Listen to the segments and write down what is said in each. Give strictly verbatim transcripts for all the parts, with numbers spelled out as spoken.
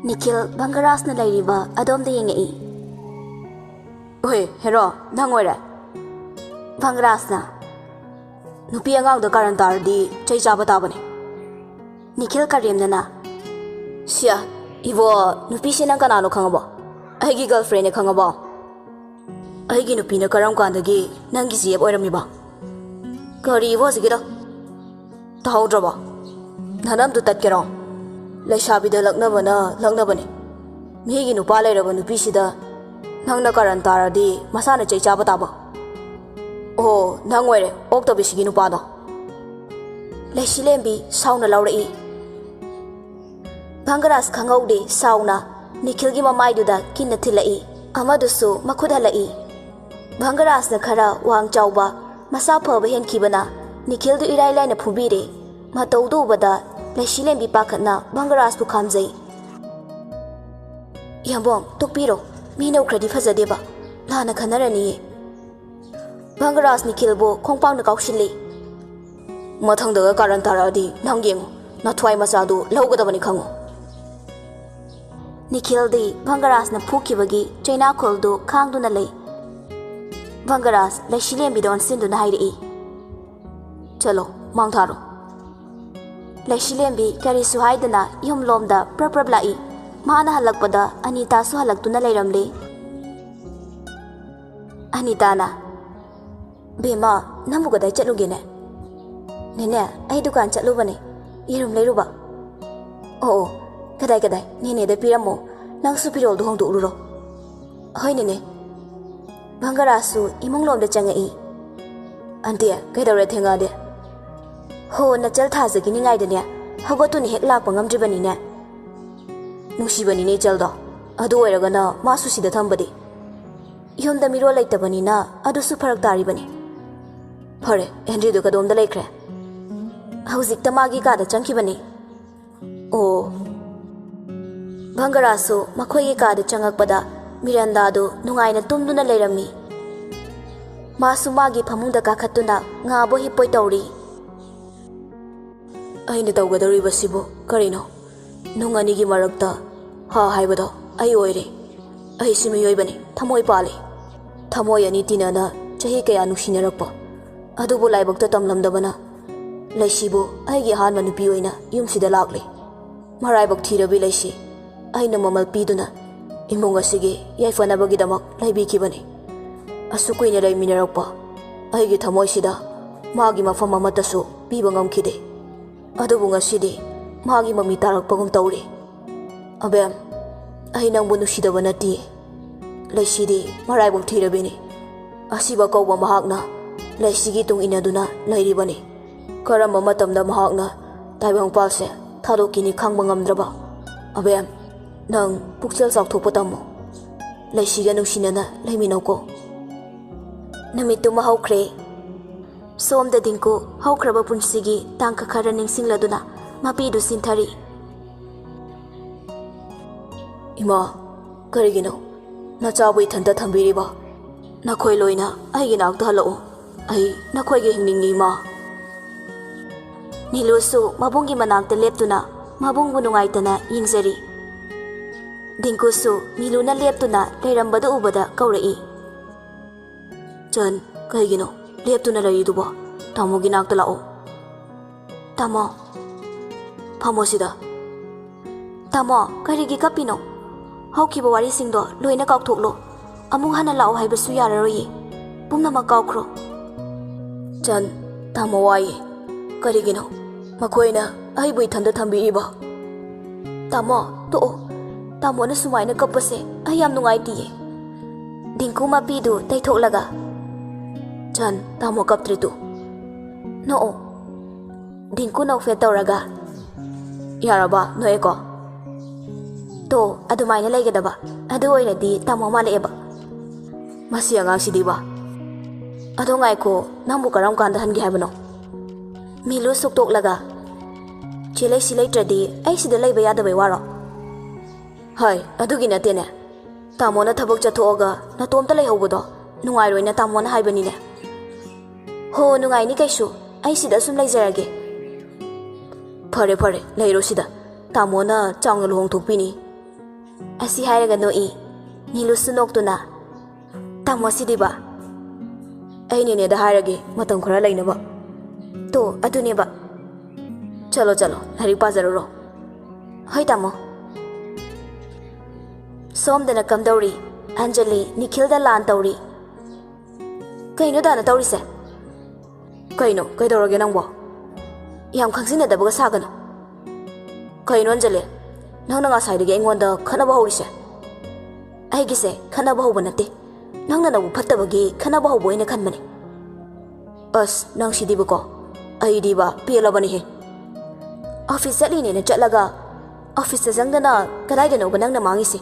ꯅꯤꯈꯤꯜ ꯚꯪꯒꯔꯥꯖꯅ ꯂꯩꯔꯤꯕ ꯑꯗꯣꯝꯗ ꯌꯦꯡꯉꯛꯏ꯫ "ꯍꯣꯏ, ꯍꯦꯔꯣ, ꯅꯪ ꯑꯣꯏꯔꯦ?" ꯚꯪꯒꯔꯥꯖꯅ꯫ "ꯅꯨꯄꯤ ꯑꯉꯥꯡꯗ ꯀꯥꯔꯟ ꯇꯥꯔꯗꯤ ꯆꯩ ꯆꯥꯕ ꯇꯥꯕꯅꯦ꯫" ꯅꯤꯈꯤꯜ ꯀꯔꯦꯝꯅꯅ꯫ "ꯁꯤꯌꯥ, ꯏꯕꯣ, ꯅꯨꯄꯤꯁꯦ ꯅꯪ ꯀꯅꯥꯅꯣ ꯈꯪꯉꯕꯣ? ꯑꯩꯒꯤ ꯒꯔꯜꯐ꯭ꯔꯦꯟꯅꯦ, ꯈꯪꯉꯕꯣ? ꯑꯩꯒꯤ ꯅꯨꯄꯤꯅ ꯀꯔꯝ ꯀꯥꯟꯗꯒꯤ ꯅꯪꯒꯤ ꯖꯤ ꯑꯦꯐ ꯑꯣꯏꯔꯝꯃꯤꯕ? ꯀꯔꯤꯕꯣ ꯍꯧꯖꯤꯛꯀꯤꯗꯣ? ꯇꯥꯍꯧꯗ꯭ꯔꯕꯣ? ꯅꯅꯝꯗꯨ ꯇꯠꯀꯦꯔꯣ? ꯂꯩꯁꯥꯕꯤꯗ ꯂꯛꯅꯕꯅ ꯂꯛꯅꯕꯅꯤ꯫ ꯃꯤꯒꯤ ꯅꯨꯄꯥ ꯂꯩꯔꯕ ꯅꯨꯄꯤꯁꯤꯗ ꯅꯪꯅ ꯀꯥꯔꯟ ꯇꯥꯔꯗꯤ ꯃꯁꯥꯅ ꯆꯩ ꯆꯥꯕ ꯇꯥꯕ꯫ ꯑꯣ, ꯅꯪ ꯑꯣꯏꯔꯦ ꯑꯣꯛꯇꯕꯤꯁꯤꯒꯤ ꯅꯨꯄꯥꯗꯣ꯫" ꯂꯩꯁꯤꯂꯦꯝꯕꯤ ꯁꯥꯎꯅ ꯂꯥꯎꯔꯛꯏ꯫ ꯚꯪꯒꯔꯥꯖ ꯈꯪꯍꯧꯗꯦ ꯁꯥꯎꯅ ꯅꯤꯈꯤꯜꯒꯤ ꯃꯃꯥꯏꯗꯨꯗ ꯀꯤꯟꯅ ꯊꯤꯜꯂꯛꯏ꯫ ꯑꯃꯗꯨꯁꯨ ꯃꯈꯨꯠ ꯍꯜꯂꯛꯏ꯫ ꯚꯪꯒꯔꯥꯖꯅ ꯈꯔ ꯋꯥꯡ ꯆꯥꯎꯕ, ꯃꯁꯥ ꯐꯕ ꯍꯦꯟꯈꯤꯕꯅ ꯅꯤꯈꯤꯜꯗꯨ ꯏꯔꯥꯏ ꯂꯥꯏꯅ ꯐꯨꯕꯤꯔꯦ꯫ ꯃꯇꯧꯗꯨ ꯎꯕꯗ ꯂꯩꯁꯤꯂꯦꯝꯕꯤ ꯄꯥꯈꯠꯅ ꯚꯪꯒꯔꯥꯖꯄꯨ ꯈꯥꯝꯖꯩ꯫ "ꯌꯥꯝꯕꯣꯡ, ꯇꯣꯛꯄꯤꯔꯣ꯫ ꯃꯤꯅ ꯎꯈ꯭ꯔꯗꯤ ꯐꯖꯗꯦꯕ꯫ ꯂꯥꯟꯅ ꯈꯟꯅꯔꯅꯤꯌꯦ꯫" ꯚꯪꯒꯔꯥꯖ ꯅꯤꯈꯤꯜꯕꯨ ꯈꯣꯡꯄꯥꯛꯅ ꯀꯥꯎꯁꯤꯜꯂꯤ꯫ "ꯃꯊꯪꯗꯒ ꯀꯥꯔꯟ ꯇꯥꯔꯛꯑꯗꯤ ꯅꯪ ꯌꯦꯡꯉꯨ, ꯅꯊ꯭ꯋꯥꯏ ꯃꯆꯥꯗꯨ ꯂꯧꯒꯗꯕꯅꯤ ꯈꯪꯉꯨ꯫" ꯅꯤꯈꯤꯜꯗꯤ ꯚꯪꯒꯔꯥꯖꯅ ꯐꯨꯈꯤꯕꯒꯤ ꯆꯩꯅꯥꯈꯣꯜꯗꯨ ꯈꯥꯡꯗꯨꯅ ꯂꯩ꯫ ꯚꯪꯒꯔꯥꯖ ꯂꯩꯁꯤꯂꯦꯝꯕꯤꯗ ꯑꯣꯟꯁꯤꯟꯗꯨꯅ ꯍꯥꯏꯔꯛꯏ, "ꯆꯠꯂꯣ, ꯃꯥꯡ ꯊꯥꯔꯣ꯫" ꯂꯩꯁꯤꯂꯦꯝꯕꯤ ꯀꯔꯤꯁꯨ ꯍꯥꯏꯗꯅ ꯌꯨꯝꯂꯣꯝꯗ ꯄ꯭ꯔꯞ ꯄ꯭ꯔꯞ ꯂꯥꯛꯏ꯫ ꯃꯥꯅ ꯍꯜꯂꯛꯄꯗ ꯑꯅꯤꯇꯥꯁꯨ ꯍꯜꯂꯛꯇꯨꯅ ꯂꯩꯔꯝꯂꯦ꯫ ꯑꯅꯤꯇꯥꯅ, "ꯕꯦꯝꯃ, ꯅꯪꯕꯨ ꯀꯗꯥꯏ ꯆꯠꯂꯨꯒꯦꯅꯦ?" "ꯅꯦꯅꯦ, ꯑꯩ ꯗꯨꯀꯥꯟ ꯆꯠꯂꯨꯕꯅꯦ, ꯌꯦꯔꯨꯝ ꯂꯩꯔꯨꯕ꯫" "ꯑꯣ, ꯑꯣ, ꯀꯗꯥꯏ, ꯀꯗꯥꯏ? ꯅꯦꯅꯦꯗ ꯄꯤꯔꯝꯃꯣ, ꯅꯪꯁꯨ ꯐꯤꯔꯣꯜꯗꯨ ꯍꯣꯡꯗꯣꯛꯎꯔꯨꯔꯣ꯫" "ꯍꯣꯏ ꯅꯦꯅꯦ꯫" ꯚꯪꯒꯔꯥꯖꯁꯨ ꯏꯃꯨꯡ ꯂꯣꯝꯗ ꯆꯪꯉꯛꯏ꯫ "ꯑꯟꯇꯤ, ꯀꯩꯗꯧꯔꯦ ꯊꯦꯡꯉꯛꯑꯗꯤ?" "ꯍꯣ, ꯅꯆꯜ ꯊꯥꯖꯒꯤ ꯅꯤꯡꯉꯥꯏꯗꯅꯦ, ꯍꯧꯒꯠꯇꯨꯅ ꯍꯦꯛ ꯂꯥꯛꯄ ꯉꯝꯗ꯭ꯔꯤꯕꯅꯤꯅꯦ꯫" "ꯅꯨꯡꯁꯤꯕꯅꯤꯅꯦ ꯏꯆꯜꯗꯣ, ꯑꯗꯨ ꯑꯣꯏꯔꯒꯅ ꯃꯥꯁꯨ ꯁꯤꯗ ꯊꯝꯕꯗꯤ?" "ꯌꯨꯝꯗ ꯃꯤꯔꯣꯜ ꯂꯩꯇꯕꯅꯤꯅ ꯑꯗꯨꯁꯨ ꯐꯔꯛ ꯇꯥꯔꯤꯕꯅꯤ꯫" "ꯐꯔꯦ, ꯍꯦꯟꯔꯤꯗꯨ ꯀꯗꯣꯝꯗ ꯂꯩꯈ꯭ꯔꯦ?" "ꯍꯧꯖꯤꯛꯇ ꯃꯥꯒꯤ ꯀꯥꯗ ꯆꯪꯈꯤꯕꯅꯤ꯫" "ꯑꯣ꯫" ꯚꯪꯒꯔꯥꯖꯁꯨ ꯃꯈꯣꯏꯒꯤ ꯀꯥꯗ ꯆꯪꯉꯛꯄꯗ ꯃꯤꯔꯟꯗꯥꯗꯨ ꯅꯨꯡꯉꯥꯏꯅ ꯇꯨꯝꯗꯨꯅ ꯂꯩꯔꯝꯃꯤ꯫ ꯃꯥꯁꯨ ꯃꯥꯒꯤ ꯐꯃꯨꯡꯗ ꯀꯥꯈꯠꯇꯨꯅ ꯉꯥꯕꯣꯏ ꯍꯤꯞꯄꯣꯏ ꯇꯧꯔꯤ꯫ "ꯑꯩꯅ ꯇꯧꯒꯗꯧꯔꯤꯕꯁꯤꯕꯨ ꯀꯔꯤꯅꯣ? ꯅꯨꯡ ꯑꯅꯤꯒꯤ ꯃꯔꯛꯇ ꯍꯥ ꯍꯥꯏꯕꯗꯣ ꯑꯩ ꯑꯣꯏꯔꯦ꯫ ꯑꯩꯁꯨ ꯃꯤꯑꯣꯏꯕꯅꯤ, ꯊꯃꯣꯏ ꯄꯥꯜꯂꯤ꯫ ꯊꯃꯣꯏ ꯑꯅꯤ ꯇꯤꯟꯅꯅ ꯆꯍꯤ ꯀꯌꯥ ꯅꯨꯡꯁꯤꯅꯔꯛꯄ ꯑꯗꯨꯕꯨ ꯂꯥꯏꯕꯛꯇ ꯇꯝꯂꯝꯗꯕꯅ ꯂꯩꯁꯤꯕꯨ ꯑꯩꯒꯤ ꯑꯍꯥꯟꯕ ꯅꯨꯄꯤ ꯑꯣꯏꯅ ꯌꯨꯝꯁꯤꯗ ꯂꯥꯛꯂꯤ꯫ ꯃꯔꯥꯏꯕꯛ ꯊꯤꯔꯕꯤ ꯂꯩꯁꯤ ꯑꯩꯅ ꯃꯃꯜ ꯄꯤꯗꯨꯅ ꯏꯃꯨꯡ ꯑꯁꯤꯒꯤ ꯌꯥꯏꯐꯅꯕꯒꯤꯗꯃꯛ ꯂꯩꯕꯤꯈꯤꯕꯅꯤ꯫ ꯑꯁꯨꯛ ꯀꯨꯏꯅ ꯂꯩꯃꯤꯟꯅꯔꯛꯄ ꯑꯩꯒꯤ ꯊꯃꯣꯏꯁꯤꯗ ꯃꯥꯒꯤ ꯃꯐꯝ ꯑꯃꯠꯇꯁꯨ ꯄꯤꯕ ꯉꯝꯈꯤꯗꯦ꯫ ꯑꯗꯨꯕꯨ ꯉꯁꯤꯗꯤ ꯃꯥꯒꯤ ꯃꯃꯤ ꯇꯥꯔꯛꯄꯒꯨꯝ ꯇꯧꯔꯤ꯫ ꯑꯕꯦꯝ, ꯑꯩ ꯅꯪꯕꯨ ꯅꯨꯡꯁꯤꯗꯕ ꯅꯠꯇꯦ꯫ ꯂꯩꯁꯤꯗꯤ ꯃꯔꯥꯏꯕꯛ ꯊꯤꯔꯕꯤꯅꯤ꯫ ꯑꯁꯤꯕ ꯀꯧꯕ ꯃꯍꯥꯛꯅ ꯂꯩꯁꯤꯒꯤ ꯇꯨꯡ ꯏꯟꯅꯗꯨꯅ ꯂꯩꯔꯤꯕꯅꯤ꯫ ꯀꯔꯝꯕ ꯃꯇꯝꯗ ꯃꯍꯥꯛꯅ ꯇꯥꯏꯕꯪꯄꯥꯜꯁꯦ ꯊꯥꯗꯣꯛꯈꯤꯅꯤ ꯈꯪꯕ ꯉꯝꯗ꯭ꯔꯕ꯫ ꯑꯕꯦꯝ, ꯅꯪ ꯄꯨꯛꯆꯦꯜ ꯆꯥꯎꯊꯣꯛꯄ ꯇꯝꯃꯨ꯫ ꯂꯩꯁꯤꯒ ꯅꯨꯡꯁꯤꯅꯅ ꯂꯩꯃꯤꯟꯅꯧꯀꯣ꯫ ꯅꯨꯃꯤꯠꯇꯨꯃ ꯍꯧꯈ꯭ꯔꯦ꯫ ꯁꯣꯝꯗ ꯗꯤꯡꯀꯨ ꯍꯧꯈ꯭ꯔꯕ ꯄꯨꯟꯁꯤꯒꯤ ꯇꯥꯡꯀꯛ ꯈꯔ ꯅꯤꯡꯁꯤꯡꯂꯗꯨꯅ ꯃꯄꯤꯗꯨ ꯁꯤꯟꯊꯔꯤ꯫ ꯏꯃꯥ, ꯀꯔꯤꯒꯤꯅꯣ ꯅꯆꯥꯕꯨ ꯏꯊꯟꯇ ꯊꯝꯕꯤꯔꯤꯕ? ꯅꯈꯣꯏ ꯂꯣꯏꯅ ꯑꯩꯒꯤ ꯅꯥꯛꯇ ꯍꯜꯂꯛꯎ꯫ ꯑꯩ ꯅꯈꯣꯏꯒ ꯍꯤꯡꯅꯤꯡꯉꯤ, ꯏꯃꯥ꯫ ꯅꯤꯂꯨꯁꯨ ꯃꯕꯨꯡꯒꯤ ꯃꯅꯥꯛꯇ ꯂꯦꯞꯇꯨꯅ ꯃꯕꯨꯡꯕꯨ ꯅꯨꯡꯉꯥꯏꯇꯅ ꯌꯦꯡꯖꯔꯤ꯫ ꯗꯤꯡꯀꯨꯁꯨ ꯅꯤꯂꯨꯅ ꯂꯦꯞꯇꯨꯅ ꯂꯩꯔꯝꯕꯗꯨ ꯎꯕꯗ ꯀꯧꯔꯛꯏ꯫ ꯆꯟ, ꯀꯩꯒꯤꯅꯣ ꯂꯦꯞꯇꯨꯅ ꯂꯩꯔꯤꯗꯨꯕꯣ? ꯇꯥꯃꯣꯒꯤ ꯅꯥꯛꯇ ꯂꯥꯛꯑꯣ꯫ ꯇꯥꯃꯣ, ꯐꯝꯃꯣ ꯁꯤꯗ꯫ ꯇꯥꯃꯣ, ꯀꯔꯤꯒꯤ ꯀꯞꯄꯤꯅꯣ? ꯍꯧꯈꯤꯕ ꯋꯥꯔꯤꯁꯤꯡꯗꯣ ꯂꯣꯏꯅ ꯀꯥꯎꯊꯣꯛꯂꯣ꯫ ꯑꯃꯨꯛ ꯍꯟꯅ ꯂꯥꯛꯑꯣ ꯍꯥꯏꯕꯁꯨ ꯌꯥꯔꯔꯣꯏꯌꯦ꯫ ꯄꯨꯝꯅꯃꯛ ꯀꯥꯎꯈ꯭ꯔꯣ꯫ ꯆꯟ, ꯇꯥꯃꯣ ꯋꯥꯏꯌꯦ꯫ ꯀꯔꯤꯒꯤꯅꯣ ꯃꯈꯣꯏꯅ ꯑꯩꯕꯨ ꯏꯊꯟꯗ ꯊꯝꯕꯤꯔꯤꯕ? ꯇꯥꯃꯣ, ꯇꯣꯛꯑꯣ꯫ ꯇꯥꯃꯣꯅ ꯁꯨꯃꯥꯏꯅ ꯀꯞꯄꯁꯦ ꯑꯩ ꯌꯥꯝ ꯅꯨꯡꯉꯥꯏꯇꯤꯌꯦ꯫ ꯗꯤꯡꯀꯨ ꯃꯄꯤꯗꯨ ꯇꯩꯊꯣꯛꯂꯒ, ꯆꯟ, ꯇꯥꯃꯣ ꯀꯞꯇ꯭ꯔꯦ ꯇꯨ꯫ ꯅꯣꯛꯑꯣ꯫ ꯗꯤꯡꯀꯨ ꯅꯣꯛꯐꯦꯠ ꯇꯧꯔꯒ, ꯌꯥꯔꯕ ꯅꯣꯛꯑꯦꯀꯣ? ꯇꯣ, ꯑꯗꯨꯃꯥꯏꯅ ꯂꯩꯒꯗꯕ꯫ ꯑꯗꯨ ꯑꯣꯏꯔꯗꯤ ꯇꯥꯃꯣ ꯃꯥꯜꯂꯛꯑꯦꯕ꯫ ꯃꯁꯤ ꯑꯉꯥꯡꯁꯤꯗꯤꯕ꯫ ꯑꯗꯣ ꯉꯥꯏꯈꯣ, ꯅꯪꯕꯨ ꯀꯔꯝ ꯀꯥꯟꯗ ꯍꯟꯒꯦ ꯍꯥꯏꯕꯅꯣ? ꯃꯤꯂꯨ ꯁꯨꯛꯇꯣꯛꯂꯒ, ꯆꯦ ꯂꯩꯁꯤ ꯂꯩꯇ꯭ꯔꯗꯤ ꯑꯩ ꯁꯤꯗ ꯂꯩꯕ ꯌꯥꯗꯕꯩ ꯋꯥꯔꯣ? ꯍꯣꯏ, ꯑꯗꯨꯒꯤ ꯅꯠꯇꯦꯅꯦ꯫ ꯇꯥꯃꯣꯅ ꯊꯕꯛ ꯆꯠꯊꯣꯛꯑꯒ ꯅꯇꯣꯝꯇ ꯂꯩꯍꯧꯕꯗꯣ ꯅꯨꯡꯉꯥꯏꯔꯣꯏꯅ ꯇꯥꯃꯣꯅ ꯍꯥꯏꯕꯅꯤꯅꯦ꯫ ꯍꯣ, ꯅꯨꯡꯉꯥꯏꯅꯤ ꯀꯩꯁꯨ꯫ ꯑꯩ ꯁꯤꯗ ꯁꯨꯝ ꯂꯩꯖꯔꯒꯦ꯫ ꯐꯔꯦ, ꯐꯔꯦ, ꯂꯩꯔꯣ ꯁꯤꯗ꯫ ꯇꯥꯃꯣꯅ ꯆꯥꯎꯅ ꯂꯨꯍꯣꯡꯊꯣꯛꯄꯤꯅꯤ꯫ ꯑꯁꯤ ꯍꯥꯏꯔꯒ ꯅꯣꯛꯏ꯫ ꯅꯤꯂꯨꯁꯨ ꯅꯣꯛꯇꯨꯅ, "ꯇꯥꯃꯣ, ꯁꯤꯗꯤꯕ?" "ꯑꯩ ꯅꯦꯅꯦꯗ ꯍꯥꯏꯔꯒꯦ, ꯃꯇꯝ ꯈꯔ ꯂꯩꯅꯕ꯫" "ꯇꯣ, ꯑꯗꯨꯅꯦꯕ꯫ ꯆꯠꯂꯣ, ꯆꯠꯂꯣ, ꯂꯥꯏꯔꯤꯛ ꯄꯥꯖꯔꯨꯔꯣ꯫" "ꯍꯣꯏ, ꯇꯥꯃꯣ꯫" ꯁꯣꯝꯗꯅ ꯀꯝꯗꯧꯔꯤ? ꯑꯟꯖꯂꯤ ꯅꯤꯈꯤꯜꯗ ꯂꯥꯟ ꯇꯧꯔꯤ꯫ "ꯀꯩꯅꯣ ꯗꯥꯅ ꯇꯧꯔꯤꯁꯦ?" "ꯀꯩꯅꯣ? ꯀꯩꯗꯧꯔꯒꯦ ꯅꯪꯕꯣ? ꯌꯥꯝ ꯈꯪꯖꯤꯟꯅꯗꯕꯒ ꯁꯥꯒꯅꯨ꯫" "ꯀꯩꯅꯣ ꯑꯟꯖꯂꯤ? ꯅꯪꯅ ꯉꯁꯥꯏꯗꯒꯤ ꯑꯩꯉꯣꯟꯗ ꯈꯠꯅꯕ ꯍꯧꯔꯤꯁꯦ?" "ꯑꯩꯒꯤꯁꯦ ꯈꯠꯅꯕ ꯍꯧꯕ ꯅꯠꯇꯦ꯫ ꯅꯪꯅ ꯅꯕꯨꯛ ꯐꯠꯇꯕꯒꯤ ꯈꯠꯅꯕ ꯍꯧꯕ ꯑꯣꯏꯅ ꯈꯟꯕꯅꯦ꯫" "ꯑꯁ, ꯅꯪ ꯁꯤꯗꯤꯕꯀꯣ꯫ ꯑꯩꯗꯤꯕ ꯄꯦꯜꯂꯕꯅꯤꯍꯦ꯫ ꯑꯣꯐꯤꯁ ꯆꯠꯂꯤꯅꯦꯅ ꯆꯠꯂꯒ ꯑꯣꯐꯤꯁꯇ ꯆꯪꯗꯅ ꯀꯗꯥꯏꯗꯅꯣꯕ ꯅꯪꯅ ꯃꯥꯡꯉꯤꯁꯦ?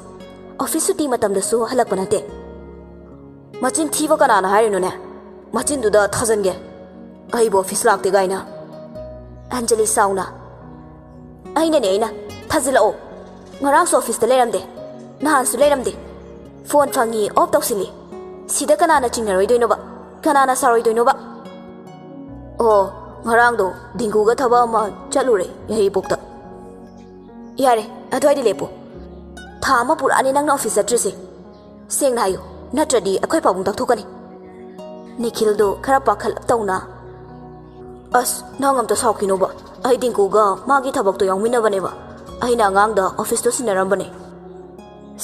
ꯑꯣꯐꯤꯁ ꯁꯨꯇꯤ ꯃꯇꯝꯗꯁꯨ ꯍꯜꯂꯛꯄ ꯅꯠꯇꯦ꯫" "ꯃꯆꯤꯟ ꯊꯤꯕ ꯀꯅꯥꯅ ꯍꯥꯏꯔꯤꯅꯣꯅꯦ? ꯃꯆꯤꯟꯗꯨꯗ ꯊꯥꯖꯟꯒꯦ꯫ ꯑꯩꯕꯨ ꯑꯣꯐꯤꯁ ꯂꯥꯛꯇꯦ ꯀꯥꯏꯅ꯫" ꯑꯟꯖꯂꯤ ꯁꯥꯎꯅ, "ꯑꯩꯅꯅꯦ, ꯑꯩꯅ꯫ ꯊꯥꯖꯤꯜꯂꯛꯑꯣ꯫ ꯉꯔꯥꯡꯁꯨ ꯑꯣꯐꯤꯁꯇ ꯂꯩꯔꯝꯗꯦ, ꯅꯍꯥꯟꯁꯨ ꯂꯩꯔꯝꯗꯦ꯫ ꯐꯣꯟ ꯐꯪꯉꯤ ꯑꯣꯐ ꯇꯧꯁꯤꯜꯂꯤ꯫ ꯁꯤꯗ ꯀꯅꯥꯅ ꯆꯤꯡꯅꯔꯣꯏꯗꯣꯏꯅꯣꯕ? ꯀꯅꯥꯅ ꯁꯥꯎꯔꯣꯏꯗꯣꯏꯅꯣꯕ?" "ꯑꯣ, ꯉꯔꯥꯡꯗꯣ ꯗꯤꯡꯒꯨꯒ ꯊꯕꯛ ꯑꯃ ꯆꯠꯂꯨꯔꯦ ꯌꯥꯏꯔꯤꯄꯣꯛꯇ꯫" "ꯌꯥꯔꯦ, ꯑꯗꯨꯋꯥꯏꯗ ꯂꯦꯞꯄꯨ꯫ ꯊꯥ ꯑꯃ ꯄꯨꯔꯥꯅꯤ ꯅꯪꯅ ꯑꯣꯐꯤꯁ ꯆꯠꯇ꯭ꯔꯤꯁꯦ꯫ ꯁꯦꯡꯅ ꯍꯥꯏꯌꯨ, ꯅꯠꯇ꯭ꯔꯗꯤ ꯑꯩꯈꯣꯏ ꯄꯥꯕꯨꯡ ꯇꯥꯛꯊꯣꯛꯀꯅꯤ꯫" ꯅꯤꯈꯤꯜꯗꯣ ꯈꯔ ꯄꯥꯈꯠꯂꯞ ꯇꯧꯅ, "ꯑꯁ, ꯅꯪ ꯑꯝꯇ ꯁꯥꯎꯈꯤꯅꯣꯕ꯫ ꯑꯩ ꯗꯤꯡꯀꯨꯒ ꯃꯥꯒꯤ ꯊꯕꯛꯇꯣ ꯌꯥꯎꯃꯤꯟꯅꯕꯅꯦꯕ꯫ ꯑꯩꯅ ꯑꯉꯥꯡꯗ ꯑꯣꯐꯤꯁꯇꯣ ꯁꯤꯟꯅꯔꯝꯕꯅꯦ꯫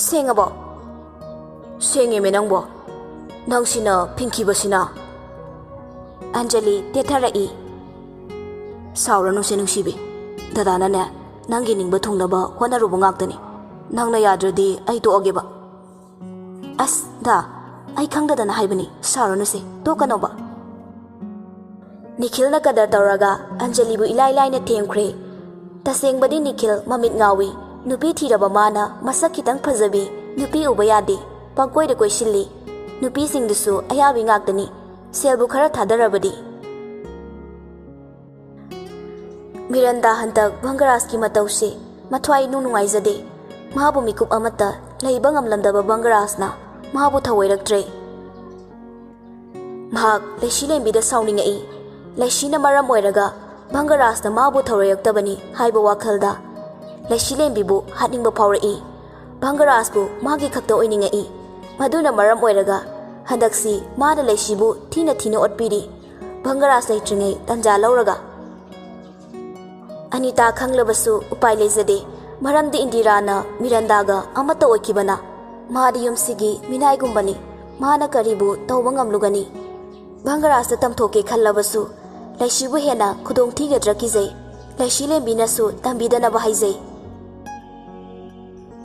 ꯁꯦꯡꯉꯕꯣ?" "ꯁꯦꯡꯉꯦꯃꯦ ꯅꯪꯕꯣ꯫ ꯅꯪꯁꯤꯅ ꯐꯤꯡꯈꯤꯕꯁꯤꯅ꯫" ꯑꯟꯖꯂꯤ ꯇꯦꯊꯔꯛꯏ꯫ "ꯁꯥꯎꯔꯅꯨꯁꯦ ꯅꯨꯡꯁꯤꯕꯤ꯫ ꯗꯗꯥꯅꯅꯦ, ꯅꯪꯒꯤ ꯅꯤꯡꯕ ꯊꯨꯡꯅꯕ ꯍꯣꯠꯅꯔꯨꯕ ꯉꯥꯛꯇꯅꯤ꯫ ꯅꯪꯅ ꯌꯥꯗ꯭ꯔꯗꯤ ꯑꯩ ꯇꯣꯛꯑꯒꯦꯕ꯫" "ꯑꯁ, ꯗꯥ, ꯑꯩ ꯈꯪꯗꯗꯅ ꯍꯥꯏꯕꯅꯤ, ꯁꯥꯎꯔꯅꯨꯁꯦ, ꯇꯣꯛꯀꯅꯣꯕ꯫" ꯅꯤꯈꯤꯜꯅ ꯀꯗꯔ ꯇꯧꯔꯒ ꯑꯟꯖꯂꯤꯕꯨ ꯏꯂꯥꯏ ꯂꯥꯏꯅ ꯊꯦꯝꯈ꯭ꯔꯦ꯫ ꯇꯁꯦꯡꯕꯗꯤ ꯅꯤꯈꯤꯜ ꯃꯃꯤꯠ ꯉꯥꯎꯏ꯫ ꯅꯨꯄꯤ ꯊꯤꯔꯕ ꯃꯥꯅ ꯃꯁꯛ ꯈꯤꯇꯪ ꯐꯖꯕꯤ ꯅꯨꯄꯤ ꯎꯕ ꯌꯥꯗꯦ꯫ ꯄꯪꯀꯣꯏꯗ ꯀꯣꯏꯁꯤꯜꯂꯤ꯫ ꯅꯨꯄꯤꯁꯤꯡꯗꯨꯁꯨ ꯑꯌꯥꯕꯤ ꯉꯥꯛꯇꯅꯤ꯫ ꯁꯦꯜꯕꯨ ꯈꯔ ꯊꯥꯗꯔꯕꯗꯤ꯫ ꯃꯤꯔꯟꯗꯥ ꯍꯟꯗꯛ ꯕꯪꯒꯔꯥꯖꯀꯤ ꯃꯇꯧꯁꯦ ꯃꯊ꯭ꯋꯥꯏ ꯏꯅꯨꯡ ꯅꯨꯡꯉꯥꯏꯖꯗꯦ꯫ ꯃꯥꯕꯨ ꯃꯤꯀꯨꯞ ꯑꯃꯠꯇ ꯂꯩꯕ ꯉꯝꯂꯝꯗꯕ ꯕꯪꯒꯔꯥꯖꯅ ꯃꯥꯕꯨ ꯊꯧꯑꯣꯏꯔꯛꯇ꯭ꯔꯦ꯫ ꯃꯍꯥꯛ ꯂꯩꯁꯤꯂꯦꯝꯕꯤꯗ ꯁꯥꯎꯅꯤꯡꯉꯛꯏ꯫ ꯂꯩꯁꯤꯅ ꯃꯔꯝ ꯑꯣꯏꯔꯒ ꯕꯪꯒꯔꯥꯖꯅ ꯃꯥꯕꯨ ꯊꯧꯑꯣꯏꯔꯛꯇꯕꯅꯤ ꯍꯥꯏꯕ ꯋꯥꯈꯜꯗ ꯂꯩꯁꯤꯂꯦꯝꯕꯤꯕꯨ ꯍꯥꯠꯅꯤꯡꯕ ꯐꯥꯎꯔꯛꯏ꯫ ꯚꯪꯒꯔꯥꯖꯄꯨ ꯃꯥꯒꯤ ꯈꯛꯇ ꯑꯣꯏꯅꯤꯡꯉꯛꯏ꯫ ꯃꯗꯨꯅ ꯃꯔꯝ ꯑꯣꯏꯔꯒ ꯍꯟꯗꯛꯁꯤ ꯃꯥꯅ ꯂꯩꯁꯤꯕꯨ ꯊꯤꯅ ꯊꯤꯅ ꯑꯣꯠꯄꯤꯔꯤ꯫ ꯚꯪꯒꯔꯥꯖ ꯂꯩꯇ꯭ꯔꯤꯉꯩ ꯇꯟꯖꯥ ꯂꯧꯔꯒ꯫ ꯑꯅꯤꯇꯥ ꯈꯪꯂꯕꯁꯨ ꯎꯄꯥꯏ ꯂꯩꯖꯗꯦ, ꯃꯔꯝꯗꯤ ꯏꯟꯗꯤꯔꯥꯅ ꯃꯤꯔꯟꯗꯥꯒ ꯑꯃꯠꯇ ꯑꯣꯏꯈꯤꯕꯅ꯫ ꯃꯥꯗꯤ ꯌꯨꯝꯁꯤꯒꯤ ꯃꯤꯅꯥꯏꯒꯨꯝꯕꯅꯤ, ꯃꯥꯅ ꯀꯔꯤꯕꯨ ꯇꯧꯕ ꯉꯝꯂꯨꯒꯅꯤ? ꯚꯪꯒꯔꯥꯖꯇ ꯇꯝꯊꯣꯛꯀꯦ ꯈꯜꯂꯕꯁꯨ ꯂꯩꯁꯤꯕꯨ ꯍꯦꯟꯅ ꯈꯨꯗꯣꯡ ꯊꯤꯒꯗ꯭ꯔꯥ ꯀꯤꯖꯩ꯫ ꯂꯩꯁꯤ ꯂꯦꯝꯕꯤꯅꯁꯨ ꯇꯝꯕꯤꯗꯅꯕ ꯍꯥꯏꯖꯩ꯫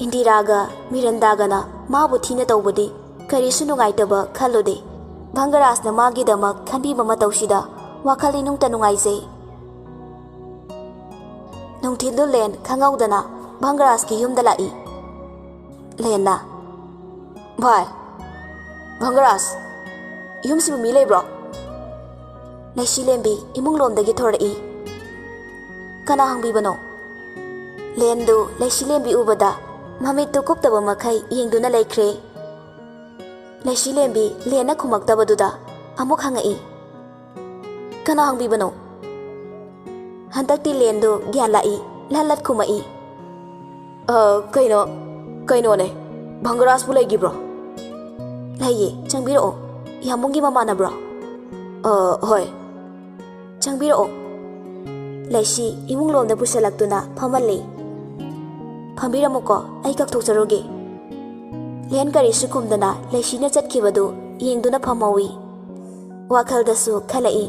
ꯏꯟꯗꯤꯔꯥꯒ ꯃꯤꯔꯟꯗꯥꯒꯅ ꯃꯥꯕꯨ ꯊꯤꯅ ꯇꯧꯕꯗꯤ ꯀꯔꯤꯁꯨ ꯅꯨꯡꯉꯥꯏꯇꯕ ꯈꯜꯂꯨꯗꯦ꯫ ꯚꯪꯒꯔꯥꯖꯅ ꯃꯥꯒꯤꯗꯃꯛ ꯈꯟꯕꯤꯕ ꯃꯇꯧꯁꯤꯗ ꯋꯥꯈꯜ ꯏꯅꯨꯡꯇ ꯅꯨꯡꯉꯥꯏꯖꯩ꯫ ꯅꯨꯡꯊꯤꯜꯗꯨ ꯂꯦꯟ ꯈꯪꯍꯧꯗꯅ ꯚꯪꯒꯔꯥꯖꯀꯤ ꯌꯨꯝꯗ ꯂꯥꯛꯏ꯫ ꯂꯦꯟꯅ, "ꯚꯥꯏ, ꯚꯪꯒꯔꯥꯖ, ꯌꯨꯝꯁꯤꯕꯨ ꯃꯤ ꯂꯩꯕ꯭ꯔꯣ?" ꯂꯩꯁꯤ ꯂꯦꯝꯕꯤ ꯏꯃꯨꯡ ꯂꯣꯝꯗꯒꯤ ꯊꯣꯔꯛꯏ꯫ "ꯀꯅꯥ ꯍꯪꯕꯤꯕꯅꯣ?" ꯂꯦꯟꯗꯨ ꯂꯩꯁꯤ ꯂꯦꯝꯕꯤ ꯎꯕꯗ ꯃꯃꯤꯠꯇꯨ ꯀꯨꯞꯇꯕ ꯃꯈꯩ ꯌꯦꯡꯗꯨꯅ ꯂꯩꯈ꯭ꯔꯦ꯫ ꯂꯩꯁꯤ ꯂꯦꯝꯕꯤ ꯂꯦꯟꯅ ꯈꯨꯝꯃꯛꯇꯕꯗꯨꯗ ꯑꯃꯨꯛ ꯍꯪꯉꯛꯏ, "ꯀꯅꯥ ꯍꯪꯕꯤꯕꯅꯣ?" ꯍꯟꯗꯛꯇꯤ ꯂꯦꯟꯗꯨ ꯒ꯭ꯌꯥꯟ ꯂꯥꯛꯏ, ꯂꯠ ꯂꯠ ꯈꯨꯝꯃꯛꯏ꯫ "ꯑ, ꯀꯩꯅꯣ, ꯀꯩꯅꯣꯅꯦ, ꯚꯪꯒꯔꯥꯖꯄꯨ ꯂꯩꯈꯤꯕ꯭ꯔꯣ?" "ꯂꯩꯌꯦ, ꯆꯪꯕꯤꯔꯛꯑꯣ, ꯌꯥꯝꯕꯨꯡꯒꯤ ꯃꯃꯥꯟꯅꯕ꯭ꯔꯣ?" "ꯑ, ꯍꯣꯏ꯫" "ꯆꯪꯕꯤꯔꯛꯑꯣ꯫" ꯂꯩꯁꯤ ꯏꯃꯨꯡ ꯂꯣꯝꯗ ꯄꯨꯁꯜꯂꯛꯇꯨꯅ ꯐꯝꯍꯜꯂꯤ꯫ "ꯐꯝꯕꯤꯔꯝꯃꯨꯀꯣ, ꯑꯩ ꯀꯛꯊꯣꯛꯆꯔꯨꯒꯦ꯫" ꯂꯦꯟ ꯀꯔꯤꯁꯨ ꯈꯨꯝꯗꯅ ꯂꯩꯁꯤꯅ ꯆꯠꯈꯤꯕꯗꯨ ꯌꯦꯡꯗꯨꯅ ꯐꯝꯍꯧꯏ꯫ ꯋꯥꯈꯜꯗꯁꯨ ꯈꯜꯂꯛꯏ꯫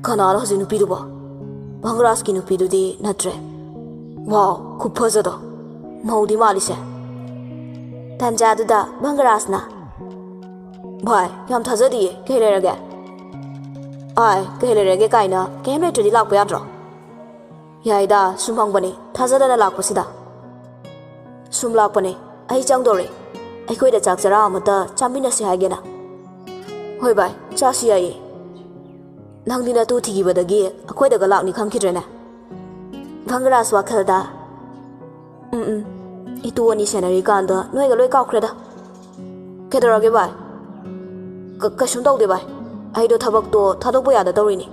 "ꯀꯅꯥꯅꯣ ꯍꯧꯖꯤꯛ ꯅꯨꯄꯤꯗꯨꯕꯣ? ꯚꯪꯒꯔꯥꯖꯀꯤ ꯅꯨꯄꯤꯗꯨꯗꯤ ꯅꯠꯇ꯭ꯔꯦ꯫ ꯋꯥꯎ, ꯈꯨꯐꯖꯗꯣ꯫ ꯃꯧꯗꯤ ꯃꯥꯜꯂꯤꯁꯦ꯫" ꯇꯥꯟꯖꯥꯗꯨꯗ ꯚꯪꯒꯔꯥꯖꯅ, "ꯚꯥꯏ, ꯌꯥꯝ ꯊꯥꯖꯗꯤꯌꯦ, ꯀꯩ ꯂꯩꯔꯒꯦ?" "ꯑꯥꯏ, ꯀꯩ ꯂꯩꯔꯒꯦ ꯀꯥꯏꯅ, ꯀꯩꯝ ꯂꯩꯇ꯭ꯔꯗꯤ ꯂꯥꯛꯄ ꯌꯥꯗ꯭ꯔꯣ?" "ꯌꯥꯏꯗ, ꯁꯨꯝ ꯍꯪꯕꯅꯤ, ꯊꯥꯖꯗꯅ ꯂꯥꯛꯄꯁꯤꯗ꯫" "ꯁꯨꯝ ꯂꯥꯛꯄꯅꯦ, ꯑꯩ ꯆꯪꯗꯧꯔꯦ꯫ ꯑꯩꯈꯣꯏꯗ ꯆꯥꯛ ꯆꯔꯥ ꯑꯃꯇ ꯆꯥꯃꯤꯟꯅꯁꯤ ꯍꯥꯏꯒꯦꯅ꯫" "ꯍꯣꯏ ꯚꯥꯏ, ꯆꯥꯁꯤ ꯌꯥꯏꯌꯦ꯫ ꯅꯪꯗꯤ ꯅꯇꯨ ꯊꯤꯈꯤꯕꯗꯒꯤ ꯑꯩꯈꯣꯏꯗꯒ ꯂꯥꯛꯅꯤ ꯈꯪꯈꯤꯗ꯭ꯔꯦꯅꯦ꯫" ꯚꯪꯒꯔꯥꯖ ꯋꯥꯈꯜꯗ, "ꯎꯝ, ꯎꯝ, ꯏꯇꯨ ꯑꯅꯤ ꯁꯦꯟꯅꯔꯤꯀꯥꯟꯗ ꯅꯣꯏꯒ ꯂꯣꯏ ꯀꯥꯎꯈ꯭ꯔꯦꯗ꯫" "ꯀꯩꯗꯧꯔꯒꯦ ꯚꯥꯏ? ꯀ-, ꯀꯩꯁꯨꯝ ꯇꯧꯗꯦ ꯚꯥꯏ꯫ ꯑꯩꯗꯣ ꯊꯕꯛꯇꯣ ꯊꯥꯗꯣꯛꯄ ꯌꯥꯗ ꯇꯧꯔꯤꯅꯦ꯫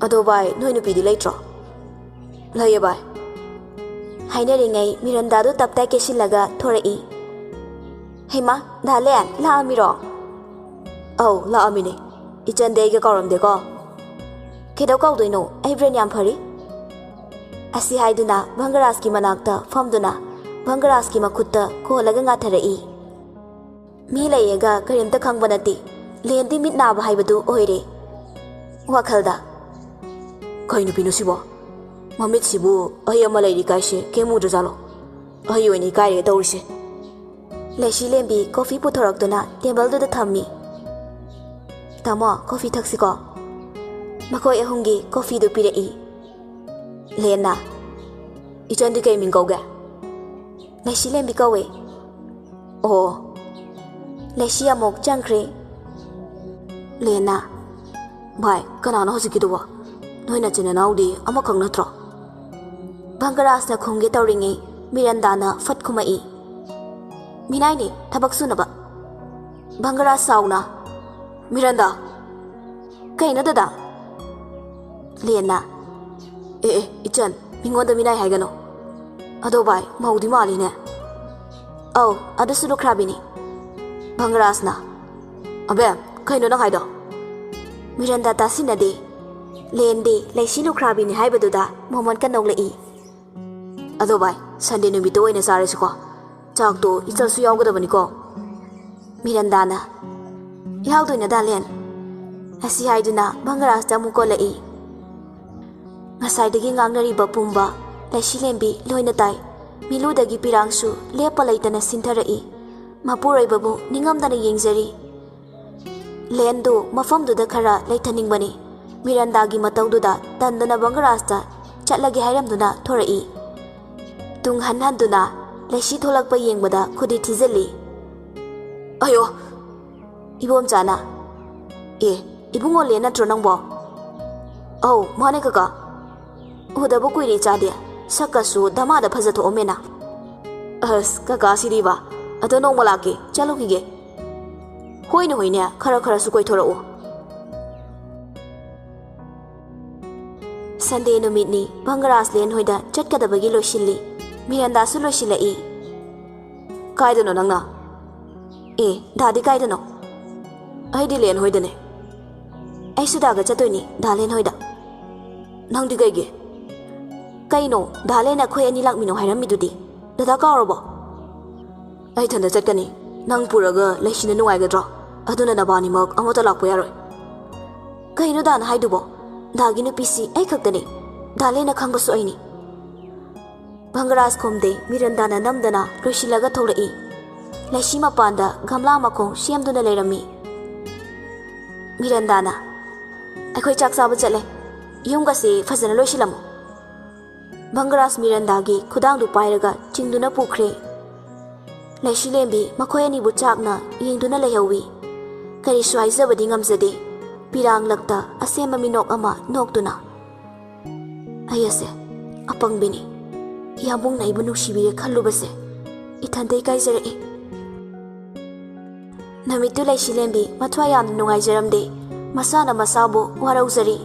ꯑꯗꯣ ꯚꯥꯏ, ꯅꯣꯏ ꯅꯨꯄꯤꯗꯤ ꯂꯩꯇ꯭ꯔꯣ?" "ꯂꯩꯌꯦ ꯚꯥꯏ꯫" ꯍꯥꯏꯅꯔꯤꯉꯩ ꯃꯤꯔꯟꯗꯥꯗꯨ ꯇꯞꯇꯥꯏ ꯀꯦꯁꯤꯜꯂꯒ ꯊꯣꯔꯛꯏ꯫ "ꯍꯩꯃꯥ, ꯗꯥ ꯂꯦꯟ, ꯂꯥꯛꯑꯝꯃꯤꯔꯣ?" "ꯑꯧ, ꯂꯥꯛꯑꯝꯃꯤꯅꯦ꯫ ꯏꯆꯟꯗꯤ ꯑꯩꯒ ꯀꯥꯎꯔꯝꯗꯦꯀꯣ?" "ꯀꯩꯗꯧ ꯀꯥꯎꯗꯣꯏꯅꯣ? ꯑꯩ ꯕ꯭ꯔꯦꯟ ꯌꯥꯝ ꯐꯔꯤ꯫" ꯑꯁꯤ ꯍꯥꯏꯗꯨꯅ ꯚꯪꯒꯔꯥꯖꯀꯤ ꯃꯅꯥꯛꯇ ꯐꯝꯗꯨꯅ ꯚꯪꯒꯔꯥꯖꯀꯤ ꯃꯈꯨꯠꯇ ꯀꯣꯜꯂꯒ ꯉꯥꯊꯔꯛꯏ꯫ ꯃꯤ ꯂꯩꯌꯦꯒ ꯀꯔꯤꯝꯇ ꯈꯪꯕ ꯅꯠꯇꯦ꯫ ꯂꯦꯟꯗꯤ ꯃꯤꯠ ꯅꯥꯕ ꯍꯥꯏꯕꯗꯨ ꯑꯣꯏꯔꯦ꯫ ꯋꯥꯈꯜꯗ, "ꯀꯩ ꯅꯨꯄꯤꯅꯣ ꯁꯤꯕꯣ? ꯃꯃꯤꯠꯁꯤꯕꯨ ꯑꯍꯩ ꯑꯃ ꯂꯩꯔꯤ ꯀꯥꯏꯁꯦ ꯀꯩꯝ ꯎꯗ꯭ꯔꯖꯥꯠꯂꯣ? ꯑꯍꯩ ꯑꯣꯏꯅ ꯏꯀꯥꯏꯔꯦ ꯇꯧꯔꯤꯁꯦ꯫" ꯂꯩꯁꯤ ꯂꯦꯝꯕꯤ ꯀꯣꯐꯤ ꯄꯨꯊꯣꯔꯛꯇꯨꯅ ꯇꯦꯕꯜꯗꯨꯗ ꯊꯝꯃꯤ꯫ "ꯇꯥꯃꯣ, ꯀꯣꯐꯤ ꯊꯛꯁꯤꯀꯣ?" ꯃꯈꯣꯏ ꯑꯍꯨꯝꯒꯤ ꯀꯣꯐꯤꯗꯨ ꯄꯤꯔꯛꯏ꯫ ꯂꯦꯟꯅ, "ꯏꯆꯟꯗꯤ ꯀꯩ ꯃꯤꯡ ꯀꯧꯒꯦ?" "ꯂꯩꯁꯤ ꯂꯦꯝꯕꯤ ꯀꯧꯋꯦ꯫" "ꯑꯣ꯫" ꯂꯩꯁꯤ ꯑꯃꯨꯛ ꯆꯪꯈ꯭ꯔꯦ꯫ ꯂꯦꯟꯅ, "ꯚꯥꯏ, ꯀꯅꯥꯅꯣ ꯍꯧꯖꯤꯛꯀꯤꯗꯨꯕꯣ? ꯅꯣꯏ ꯅꯆꯤꯟ ꯅꯅꯥꯎꯗꯤ ꯑꯃꯈꯛ ꯅꯠꯇ꯭ꯔꯣ?" ꯚꯪꯒꯔꯥꯖꯅ ꯈꯨꯝꯒꯦ ꯇꯧꯔꯤꯉꯩ ꯃꯤꯔꯟꯗꯥꯅ ꯐꯠ ꯈꯨꯝꯃꯛꯏ꯫ "ꯃꯤꯅꯥꯏꯅꯦ, ꯊꯕꯛ ꯁꯨꯅꯕ꯫" ꯚꯪꯒꯔꯥꯖ ꯁꯥꯎꯅ, "ꯃꯤꯔꯟꯗꯥ!" "ꯀꯩꯅꯣ ꯗꯗꯥ?" ꯂꯦꯟꯅ, "ꯑꯦ ꯑꯦ, ꯏꯆꯟ, ꯃꯤꯉꯣꯟꯗ ꯃꯤꯅꯥꯏ ꯍꯥꯏꯒꯅꯨ꯫ ꯑꯗꯣ ꯚꯥꯏ, ꯃꯧꯗꯤ ꯃꯥꯜꯂꯤꯅꯦ꯫" "ꯑꯧ, ꯑꯗꯨꯁꯨ ꯂꯨꯈ꯭ꯔꯥꯕꯤꯅꯤ꯫" ꯚꯪꯒꯔꯥꯖꯅ, "ꯑꯕꯦꯝ, ꯀꯩꯅꯣ ꯅꯪ ꯍꯥꯏꯗꯣ?" ꯃꯤꯔꯟꯗꯥ ꯇꯥꯁꯤꯟꯅꯗꯦ꯫ ꯂꯦꯟꯗꯤ ꯂꯩꯁꯤ ꯂꯨꯈ꯭ꯔꯥꯕꯤꯅꯤ ꯍꯥꯏꯕꯗꯨꯗ ꯃꯣꯃꯣꯟꯀ ꯅꯣꯛꯂꯛꯏ꯫ "ꯑꯗꯣ ꯚꯥꯏ, ꯁꯟꯗꯦ ꯅꯨꯃꯤꯠꯇ ꯑꯣꯏꯅ ꯆꯥꯔꯁꯤꯀꯣ꯫ ꯆꯥꯛꯇꯣ ꯏꯆꯜꯁꯨ ꯌꯥꯎꯒꯗꯕꯅꯤꯀꯣ꯫" ꯃꯤꯔꯟꯗꯥꯅ, "ꯌꯥꯎꯗꯣꯏꯅꯦ ꯗꯥ ꯂꯦꯟ꯫" ꯑꯁꯤ ꯍꯥꯏꯗꯨꯅ ꯚꯪꯒꯔꯥꯖꯇ ꯑꯃꯨꯛ ꯀꯣꯜꯂꯛꯏ꯫ ꯉꯁꯥꯏꯗꯒꯤ ꯉꯥꯡꯅꯔꯤꯕ ꯄꯨꯝꯕ ꯂꯩꯁꯤ ꯂꯦꯝꯕꯤ ꯂꯣꯏꯅ ꯇꯥꯏ꯫ ꯃꯤꯂꯨꯗꯒꯤ ꯄꯤꯔꯥꯡꯁꯨ ꯂꯦꯞꯄ ꯂꯩꯇꯅ ꯁꯤꯟꯊꯔꯛꯏ꯫ ꯃꯄꯨꯔꯣꯏꯕꯕꯨ ꯅꯤꯡꯉꯝꯗꯅ ꯌꯦꯡꯖꯔꯤ꯫ ꯂꯦꯟꯗꯨ ꯃꯐꯝꯗꯨꯗ ꯈꯔ ꯂꯩꯊꯅꯤꯡꯕꯅꯤ꯫ ꯃꯤꯔꯟꯗꯥꯒꯤ ꯃꯇꯧꯗꯨꯗ ꯇꯟꯗꯅ ꯚꯪꯒꯔꯥꯖꯇ ꯆꯠꯂꯒꯦ ꯍꯥꯏꯔꯝꯗꯨꯅ ꯊꯣꯔꯛꯏ꯫ ꯇꯨꯡ ꯍꯟ ꯍꯟꯗꯨꯅ ꯂꯩꯁꯤ ꯊꯣꯛꯂꯛꯄ ꯌꯦꯡꯕꯗ ꯈꯨꯗꯤ ꯊꯤꯖꯤꯜꯂꯤ꯫ "ꯑꯌꯣ!" ꯏꯕꯣꯝꯆꯥꯅ, "ꯑꯦ, ꯏꯕꯨꯡꯉꯣ ꯂꯦꯟ ꯅꯠꯇ꯭ꯔꯣ ꯅꯪꯕꯣ?" "ꯑꯧ, ꯃꯥꯅꯦ ꯀꯀꯥ꯫ ꯎꯗꯕ ꯀꯨꯏꯔꯦ ꯏꯆꯥꯗꯤ꯫ ꯁꯛꯀꯁꯨ ꯗꯃꯥꯗ ꯐꯖꯊꯣꯛꯑꯝꯃꯦꯅ꯫" "ꯑꯁ, ꯀꯀꯥ ꯁꯤꯗꯤꯕ꯫ ꯑꯗꯣ ꯅꯣꯡꯃ ꯂꯥꯛꯀꯦ, ꯆꯠꯂꯨꯈꯤꯒꯦ꯫" "ꯍꯣꯏꯅꯦ, ꯍꯣꯏꯅꯦ, ꯈꯔ ꯈꯔꯁꯨ ꯀꯣꯏꯊꯣꯔꯛꯎ꯫" ꯁꯟꯗꯦ ꯅꯨꯃꯤꯠꯅꯤ, ꯚꯪꯒꯔꯥꯖ ꯂꯦꯟ ꯍꯣꯏꯗ ꯆꯠꯀꯗꯕꯒꯤ ꯂꯣꯏꯁꯤꯜꯂꯤ꯫ ꯃꯤꯔꯟꯗꯥꯁꯨ ꯂꯣꯏꯁꯤꯜꯂꯛꯏ꯫ "ꯀꯥꯏꯗꯅꯣ ꯅꯪꯅ?" "ꯑꯦ, ꯗꯥꯗꯤ ꯀꯥꯏꯗꯅꯣ?" "ꯑꯩꯗꯤ ꯂꯦꯟ ꯍꯣꯏꯗꯅꯦ꯫" "ꯑꯩꯁꯨ ꯗꯥꯒ ꯆꯠꯇꯣꯏꯅꯤ, ꯗꯥ ꯂꯦꯟ ꯍꯣꯏꯗ꯫" "ꯅꯪꯗꯤ ꯀꯩꯒꯤ?" "ꯀꯩꯅꯣ, ꯗꯥ ꯂꯦꯟꯅ ꯑꯩꯈꯣꯏ ꯑꯅꯤ ꯂꯥꯛꯃꯤꯟꯅꯧ ꯍꯥꯏꯔꯝꯃꯤꯗꯨꯗꯤ꯫ ꯗꯗꯥ ꯀꯥꯎꯔꯕꯣ?" "ꯑꯩ ꯏꯊꯟꯗ ꯆꯠꯀꯅꯤ꯫ ꯅꯪ ꯄꯨꯔꯒ ꯂꯩꯁꯤꯅ ꯅꯨꯡꯉꯥꯏꯒꯗ꯭ꯔꯣ? ꯑꯗꯨꯅ ꯅꯕꯥꯅꯤꯃꯛ ꯑꯃꯠꯇ ꯂꯥꯛꯄ ꯌꯥꯔꯣꯏ꯫" "ꯀꯩꯅꯣ ꯗꯥꯅ ꯍꯥꯏꯗꯨꯕꯣ? ꯗꯥꯒꯤ ꯅꯨꯄꯤꯁꯤ ꯑꯩ ꯈꯛꯇꯅꯤ꯫ ꯗꯥ ꯂꯦꯟꯅ ꯈꯪꯕꯁꯨ ꯑꯩꯅꯤ꯫" ꯚꯪꯒꯔꯥꯖ ꯈꯨꯝꯗꯦ꯫ ꯃꯤꯔꯟꯗꯥꯅ ꯅꯝꯗꯅ ꯂꯣꯏꯁꯤꯜꯂꯒ ꯊꯣꯛꯂꯛꯏ꯫ ꯂꯩꯁꯤ ꯃꯄꯥꯟꯗ ꯒꯝꯂꯥ ꯃꯈꯣꯡ ꯁꯦꯝꯗꯨꯅ ꯂꯩꯔꯝꯃꯤ꯫ ꯃꯤꯔꯟꯗꯥꯅ, "ꯑꯩꯈꯣꯏ ꯆꯥꯛ ꯆꯥꯕ ꯆꯠꯂꯦ꯫ ꯌꯨꯝꯒꯁꯦ ꯐꯖꯅ ꯂꯣꯏꯁꯤꯜꯂꯝꯃꯨ꯫" ꯚꯪꯒꯔꯥꯖ ꯃꯤꯔꯟꯗꯥꯒꯤ ꯈꯨꯗꯥꯡꯗꯨ ꯄꯥꯏꯔꯒ ꯆꯤꯡꯗꯨꯅ ꯄꯨꯈ꯭ꯔꯦ꯫ ꯂꯩꯁꯤꯂꯦꯝꯕꯤ ꯃꯈꯣꯏ ꯑꯅꯤꯕꯨ ꯆꯥꯛꯅ ꯌꯦꯡꯗꯨꯅ ꯂꯩꯍꯧꯏ꯫ ꯀꯔꯤꯁꯨ ꯍꯥꯏꯖꯕꯗꯤ ꯉꯝꯖꯗꯦ꯫ ꯄꯤꯔꯥꯡꯂꯛꯇ ꯑꯁꯦꯝꯕ ꯃꯤꯅꯣꯛ ꯑꯃ ꯅꯣꯛꯇꯨꯅ, "ꯑꯩ ꯑꯁꯦ ꯑꯄꯪꯕꯤꯅꯤ꯫ ꯏꯌꯥꯝꯕꯨꯡꯅ ꯑꯩꯕꯨ ꯅꯨꯡꯁꯤꯕꯤꯔꯦ ꯈꯜꯂꯨꯕꯁꯦ ꯏꯊꯟꯇ ꯏꯀꯥꯏꯖꯔꯛꯏ꯫" ꯅꯨꯃꯤꯠꯇꯨ ꯂꯩꯁꯤꯂꯦꯝꯕꯤ ꯃꯊ꯭ꯋꯥꯏ ꯌꯥꯝꯅ ꯅꯨꯡꯉꯥꯏꯖꯔꯝꯗꯦ꯫ ꯃꯁꯥꯅ ꯃꯁꯥꯕꯨ ꯋꯥꯔꯧꯖꯔꯤ꯫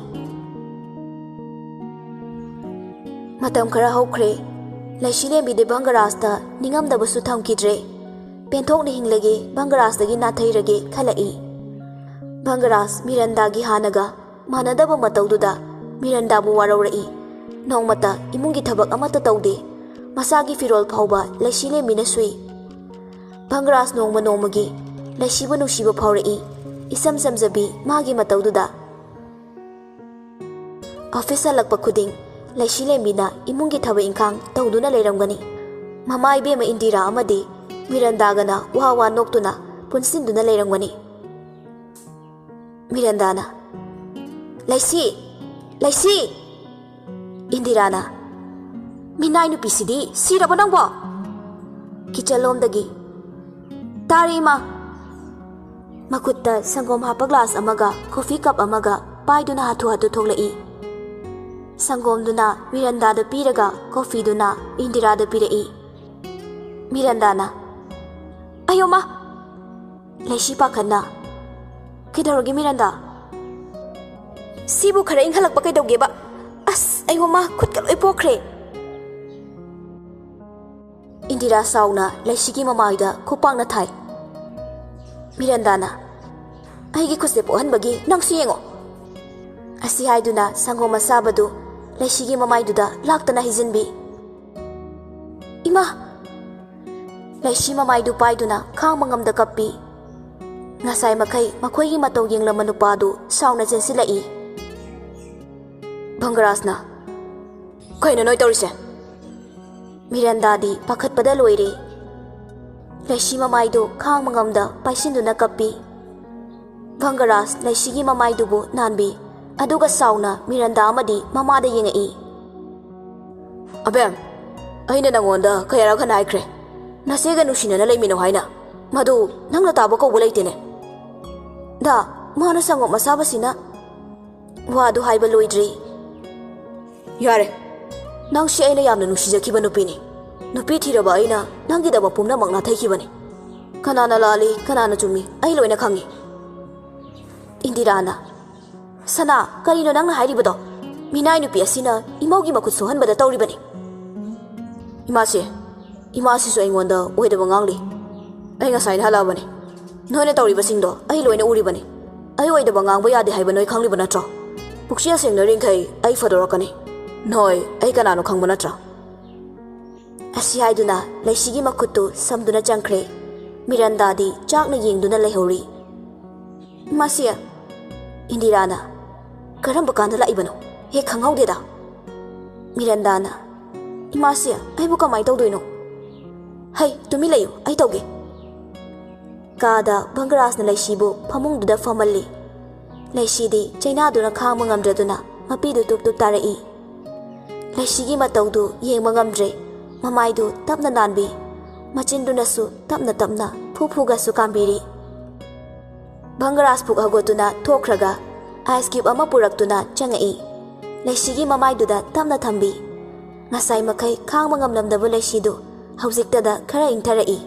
ꯃꯇꯝ ꯈꯔ ꯍꯧꯈ꯭ꯔꯦ꯫ ꯂꯩꯁꯤꯂꯦꯝꯕꯤꯗꯤ ꯚꯪꯒꯔꯥꯖꯇ ꯅꯤꯡꯉꯝꯗꯕꯁꯨ ꯊꯝꯈꯤꯗ꯭ꯔꯦ꯫ ꯄꯦꯟꯊꯣꯛꯅ ꯍꯤꯡꯂꯒꯦ, ꯚꯪꯒꯔꯥꯖꯇꯒꯤ ꯅꯥꯊꯩꯔꯒꯦ ꯈꯜꯂꯛꯏ꯫ ꯚꯪꯒꯔꯥꯖ ꯃꯤꯔꯟꯗꯥꯒꯤ ꯍꯥꯟꯅꯒ ꯃꯥꯟꯅꯗꯕ ꯃꯇꯧꯗꯨꯗ ꯃꯤꯔꯟꯗꯥꯕꯨ ꯋꯥꯔꯧꯔꯛꯏ꯫ ꯅꯣꯡꯃꯇ ꯏꯃꯨꯡꯒꯤ ꯊꯕꯛ ꯑꯃꯠꯇ ꯇꯧꯗꯦ꯫ ꯃꯁꯥꯒꯤ ꯐꯤꯔꯣꯜ ꯐꯥꯎꯕ ꯂꯩꯁꯤꯂꯦꯝꯕꯤꯅ ꯁꯨꯏ꯫ ꯚꯪꯒꯔꯥꯖ ꯅꯣꯡꯃ ꯅꯣꯡꯃꯒꯤ ꯂꯩꯁꯤꯕꯨ ꯅꯨꯡꯁꯤꯕ ꯐꯥꯎꯔꯛꯏ꯫ ꯏꯁꯝ ꯁꯝꯖꯕꯤ ꯃꯥꯒꯤ ꯃꯇꯧꯗꯨꯗ꯫ ꯑꯣꯐꯤꯁ ꯍꯜꯂꯛꯄ ꯈꯨꯗꯤꯡ ꯂꯩꯁꯤꯂꯦꯝꯕꯤꯅ ꯏꯃꯨꯡꯒꯤ ꯊꯕꯛ ꯏꯪꯈꯥꯡ ꯇꯧꯗꯨꯅ ꯂꯩꯔꯝꯒꯅꯤ꯫ ꯃꯃꯥ ꯏꯕꯦꯝꯃ ꯏꯟꯗꯤꯔꯥ ꯑꯃꯗꯤ ꯃꯤꯔꯟꯗꯥꯒꯅ ꯋꯥ ꯋꯥ ꯅꯣꯛꯇꯨꯅ ꯄꯨꯟꯁꯤꯟꯗꯨꯅ ꯂꯩꯔꯝꯒꯅꯤ꯫ ꯃꯤꯔꯟꯗꯥꯅ, "ꯂꯩꯁꯤ! ꯂꯩꯁꯤ!" ꯏꯟꯗꯤꯔꯥꯅ, "ꯃꯤꯅꯥꯏ ꯅꯨꯄꯤꯁꯤꯗꯤ ꯁꯤꯔꯕꯣ ꯅꯪꯕꯣ?" ꯀꯤꯆꯟꯂꯣꯝꯗꯒꯤ, "ꯇꯥꯔꯦ, ꯏꯃꯥ!" ꯃꯈꯨꯠꯇ ꯁꯪꯒꯣꯝ ꯍꯥꯞꯄ ꯒ꯭ꯂꯥꯁ ꯑꯃꯒ ꯀꯣꯐꯤ ꯀꯞ ꯑꯃꯒ ꯄꯥꯏꯗꯨꯅ ꯍꯥꯊꯨ ꯍꯥꯊꯨ ꯊꯣꯛꯂꯛꯏ꯫ ꯁꯪꯒꯣꯝꯗꯨꯅ ꯃꯤꯔꯟꯗꯥꯗ ꯄꯤꯔꯒ ꯀꯣꯐꯤꯗꯨꯅ ꯏꯟꯗꯤꯔꯥꯗ ꯄꯤꯔꯛꯏ꯫ ꯃꯤꯔꯟꯗꯥꯅ, "ꯑꯌꯣ ꯃꯥ!" ꯂꯩꯁꯤ ꯄꯥꯈꯠꯅ, "ꯀꯩꯗꯧꯔꯒꯦ ꯃꯤꯔꯟꯗꯥ? ꯁꯤꯕꯨ ꯈꯔ ꯏꯪꯍꯜꯂꯛꯄ ꯀꯩꯗꯧꯒꯦꯕ? ꯑꯁ, ꯑꯌꯣ ꯃꯥ, ꯈꯨꯠꯀ ꯂꯣꯏ ꯄꯣꯛꯈ꯭ꯔꯦ!" ꯏꯟꯗꯤꯔꯥ ꯁꯥꯎꯅ ꯂꯩꯁꯤꯒꯤ ꯃꯃꯥꯏꯗ ꯈꯨꯄꯥꯛꯅ ꯊꯥꯏ꯫ ꯃꯤꯔꯟꯗꯥꯅ, "ꯑꯩꯒꯤ ꯈꯨꯠꯁꯦ ꯄꯣꯛꯍꯟꯕꯒꯤ ꯅꯪꯁꯨ ꯌꯦꯡꯉꯣ!" ꯑꯁꯤ ꯍꯥꯏꯗꯨꯅ ꯁꯪꯒꯣꯝ ꯑꯁꯥꯕꯗꯨ ꯂꯩꯁꯤꯒꯤ ꯃꯃꯥꯏꯗꯨꯗ ꯂꯥꯛꯇꯅ ꯍꯩꯖꯤꯟꯕꯤ꯫ "ꯏꯃꯥ!" ꯂꯩꯁꯤ ꯃꯃꯥꯏꯗꯨ ꯄꯥꯏꯗꯨꯅ ꯈꯥꯡꯕ ꯉꯝꯗ ꯀꯞꯄꯤ꯫ ꯉꯁꯥꯏ ꯃꯈꯩ ꯃꯈꯣꯏꯒꯤ ꯃꯇꯧ ꯌꯦꯡꯂꯝꯕ ꯅꯨꯄꯥꯗꯨ ꯁꯥꯎꯅ ꯆꯦꯟꯁꯤꯜꯂꯛꯏ꯫ ꯚꯪꯒꯔꯥꯖꯅ, "ꯀꯩꯅꯣ ꯅꯣꯏ ꯇꯧꯔꯤꯁꯦ?" ꯃꯤꯔꯟꯗꯥꯗꯤ ꯄꯥꯈꯠꯄꯗ ꯂꯣꯏꯔꯦ꯫ ꯂꯩꯁꯤ ꯃꯃꯥꯏꯗꯨ ꯈꯥꯡꯕ ꯉꯝꯗ ꯄꯥꯏꯁꯤꯟꯗꯨꯅ ꯀꯞꯄꯤ꯫ ꯚꯪꯒꯔꯥꯖ ꯂꯩꯁꯤꯒꯤ ꯃꯃꯥꯏꯗꯨꯕꯨ ꯅꯥꯟꯕꯤ, ꯑꯗꯨꯒ ꯁꯥꯎꯅ ꯃꯤꯔꯟꯗꯥ ꯑꯃꯗꯤ ꯃꯃꯥꯗ ꯌꯦꯡꯉꯛꯏ꯫ "ꯑꯕꯦꯝ, ꯑꯩꯅ ꯅꯉꯣꯟꯗ ꯀꯌꯥꯔꯛ ꯍꯟꯅ ꯍꯥꯏꯈ꯭ꯔꯦ, ꯅꯆꯦꯒ ꯅꯨꯡꯁꯤꯅꯅ ꯂꯩꯃꯤꯟꯅꯧ ꯍꯥꯏꯅ꯫ ꯃꯗꯨ ꯅꯪꯅ ꯇꯥꯕ ꯀꯧꯕ ꯂꯩꯇꯦꯅꯦ꯫ ꯗꯥ, ꯃꯥꯅ ꯁꯪꯒꯣꯝ ꯑꯁꯥꯕꯁꯤꯅ"꯫ ꯋꯥꯗꯨ ꯍꯥꯏꯕ ꯂꯣꯏꯗ꯭ꯔꯤ꯫ "ꯌꯥꯔꯦ, ꯅꯪꯁꯤ ꯑꯩꯅ ꯌꯥꯝꯅ ꯅꯨꯡꯁꯤꯖꯈꯤꯕ ꯅꯨꯄꯤꯅꯤ꯫ ꯅꯨꯄꯤ ꯊꯤꯔꯕ ꯑꯩꯅ ꯅꯪꯒꯤꯗꯃꯛ ꯄꯨꯝꯅꯃꯛ ꯅꯥꯊꯩꯈꯤꯕꯅꯤ꯫ ꯀꯅꯥꯅ ꯂꯥꯜꯂꯤ, ꯀꯅꯥꯅ ꯆꯨꯝꯃꯤ, ꯑꯩ ꯂꯣꯏꯅ ꯈꯪꯉꯤ꯫" ꯏꯟꯗꯤꯔꯥꯅ, "ꯁꯅꯥ, ꯀꯔꯤꯅꯣ ꯅꯪꯅ ꯍꯥꯏꯔꯤꯕꯗꯣ? ꯃꯤꯅꯥꯏ ꯅꯨꯄꯤ ꯑꯁꯤꯅ ꯏꯃꯧꯒꯤ ꯃꯈꯨꯠ ꯁꯣꯛꯍꯟꯕꯗ ꯇꯧꯔꯤꯕꯅꯤ꯫" "ꯏꯃꯥꯁꯦ, ꯏꯃꯥꯁꯤꯁꯨ ꯑꯩꯉꯣꯟꯗ ꯑꯣꯏꯗꯕ ꯉꯥꯡꯂꯤ꯫ ꯑꯩ ꯉꯁꯥꯏꯅ ꯍꯜꯂꯛꯑꯕꯅꯤ꯫ ꯅꯣꯏꯅ ꯇꯧꯔꯤꯕꯁꯤꯡꯗꯣ ꯑꯩ ꯂꯣꯏꯅ ꯎꯔꯤꯕꯅꯤ꯫ ꯑꯩ ꯑꯣꯏꯗꯕ ꯉꯥꯡꯕ ꯌꯥꯗꯦ ꯍꯥꯏꯕ ꯅꯣꯏ ꯈꯪꯂꯤꯕ ꯅꯠꯇ꯭ꯔꯣ? ꯄꯨꯛꯆꯦꯜ ꯁꯦꯡꯅꯔꯤꯡꯈꯩ ꯑꯩ ꯐꯗꯣꯔꯛꯀꯅꯤ꯫ ꯅꯣꯏ ꯑꯩ ꯀꯅꯥꯅꯣ ꯈꯪꯕ ꯅꯠꯇ꯭ꯔꯥ?" ꯑꯁꯤ ꯍꯥꯏꯗꯨꯅ ꯂꯩꯁꯤꯒꯤ ꯃꯈꯨꯠꯇꯨ ꯁꯝꯗꯨꯅ ꯆꯪꯈ꯭ꯔꯦ꯫ ꯃꯤꯔꯟꯗꯥꯗꯤ ꯆꯥꯛꯅ ꯌꯦꯡꯗꯨꯅ ꯂꯩꯍꯧꯔꯤ꯫ "ꯏꯃꯥꯁꯤ!" ꯏꯟꯗꯤꯔꯥꯅ, "ꯀꯔꯝꯕ ꯀꯥꯟꯗ ꯂꯥꯛꯏꯕꯅꯣ? ꯍꯦꯛ ꯈꯪꯍꯧꯗꯦꯗ꯫" ꯃꯤꯔꯟꯗꯥꯅ, "ꯏꯃꯥꯁꯤ, ꯑꯩꯕꯨ ꯀꯃꯥꯏ ꯇꯧꯗꯣꯏꯅꯣ?" "ꯍꯩ, ꯇꯨꯃꯤꯟ ꯂꯩꯌꯨ, ꯑꯩ ꯇꯧꯒꯦ꯫" ꯀꯥꯗ ꯚꯪꯒꯔꯥꯖꯅ ꯂꯩꯁꯤꯕꯨ ꯐꯃꯨꯡꯗꯨꯗ ꯐꯝꯍꯜꯂꯤ꯫ ꯂꯩꯁꯤꯗꯤ ꯆꯩꯅꯥꯗꯨꯅ ꯈꯥꯡꯕ ꯉꯝꯗ꯭ꯔꯗꯨꯅ ꯃꯄꯤꯗꯨ ꯇꯨꯞ ꯇꯨꯞ ꯇꯥꯔꯛꯏ꯫ ꯂꯩꯁꯤꯒꯤ ꯃꯇꯧꯗꯨ ꯌꯦꯡꯕ ꯉꯝꯗ꯭ꯔꯦ꯫ ꯃꯃꯥꯏꯗꯨ ꯇꯞꯅ ꯅꯥꯟꯕꯤ, ꯃꯆꯤꯟꯗꯨꯅꯁꯨ ꯇꯞꯅ ꯇꯞꯅ ꯐꯨ ꯐꯨꯒꯁꯨ ꯀꯥꯝꯕꯤꯔꯤ꯫ ꯚꯪꯒꯔꯥꯖ ꯄꯨꯛ ꯍꯧꯒꯠꯇꯨꯅ ꯊꯣꯛꯈ꯭ꯔꯒ ꯑꯥꯏꯁ ꯀ꯭ꯌꯨꯕ ꯑꯃ ꯄꯨꯔꯛꯇꯨꯅ ꯆꯪꯉꯛꯏ꯫ ꯂꯩꯁꯤꯒꯤ ꯃꯃꯥꯏꯗꯨꯗ ꯇꯞꯅ ꯊꯝꯕꯤ꯫ ꯉꯁꯥꯏ ꯃꯈꯩ ꯈꯥꯡꯕ ꯉꯝꯂꯝꯗꯕ ꯂꯩꯁꯤꯗꯨ ꯍꯧꯖꯤꯛꯇꯗ ꯈꯔ ꯏꯪꯊꯔꯛꯏ꯫